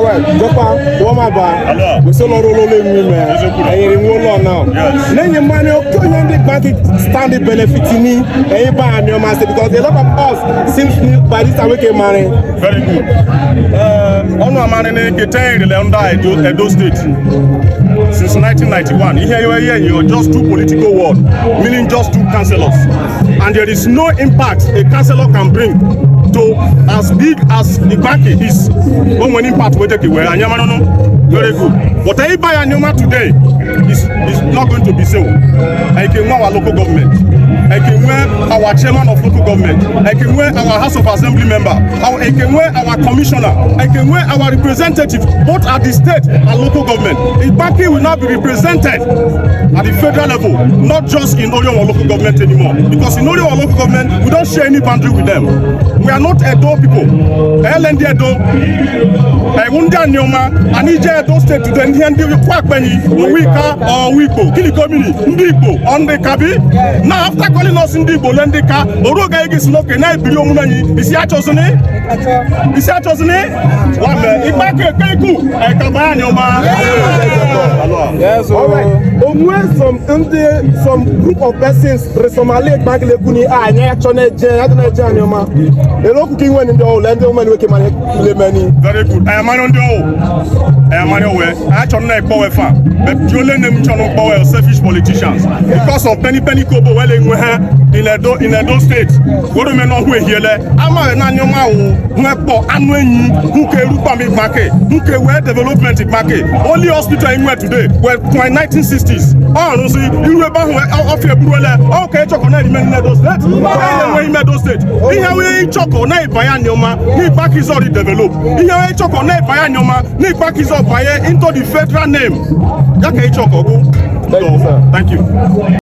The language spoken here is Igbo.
Alright, jọkwa wọ́n máa bá wòsí lọ́rọ́ olólè mi mẹ́ ẹ̀yìn rìn wọ́n lọ náà. Lẹ́yìn mmanụ oke onye ndị Igbanke stand the benefit ni ẹ̀yin bá Anioma say because a lot of us seems new by this time wey came marry. Very good. Ọnụ amarị na ekete ìrìlẹ̀ under Edo State since 1991. Ihe ihe ihe just two political ward, meaning just two councillors. And there is no impact a councillor can bring to as big as Igbanke is. O nwere impact wey take away. Anyị amara no. Very good. But Iba Anioma today is not going to be so. I can our local government. I can wear our chairman of local government. I can wear our House of Assembly member. I can wear our commissioner. I can wear our representative both at the state and local government. Igbanke will now be represented at the federal level, not just in Orhionmwon local government anymore. Because in Orhionmwon local government, we don't share any boundary with them. We are not Edo people. LND Edo. Ẹ̀wọ̀n ndị Anioma, and ije Edo State today, ndị ndị Kwakpenyi, Owika or Igbo, gịnị gomini, ndị Igbo, or ndị Kabi. Now after calling us ndị Igbo, le ndị Ka, oruoge anyị ga-esi n'oke na-ebiri omume anyị, isi achọzini? Isi achọzini? Wame, Igbanke keku, ẹ̀ka baya Anioma. Yes, alright. Onwe some ndị some group of persons resomale Igbanke lekwu ni a anyị achọ na-eje ya na-eje Anioma. Ere okwu ka inwe ndị ọwụla ndị ụmụ nwoke mana ile meni. Very good. Ẹ̀yàmánú ndị ọwụ. Ẹ̀yàmánú wẹ̀. Achọ na ekpọwe fa. But the only name chọ na selfish politicians. Because of penny penny kobo wele nwe ha in Edo State. Wọ́n mi náà hu ehiele. Ama na Anioma wụ hu ekpọ anụ enyi hu ke erukpa mi Igbanke. Hu ke wee development Igbanke. Only hospital inwe today were 1960s. Ọrụ si iru ebe ahụ ọfịa eburuole. Ọ ka ịchọkọ na erime n'Edo State. Ọ enwe ime Edo State. Ihe wee ịchọkọ na ịbanye Anioma na Igbanke is already develop. Ihe wee ịchọkọ na ịbanye Anioma na Igbanke is banye into the federal name. Ya ka ịchọkọ gwụ. Thank you, sir. Thank you.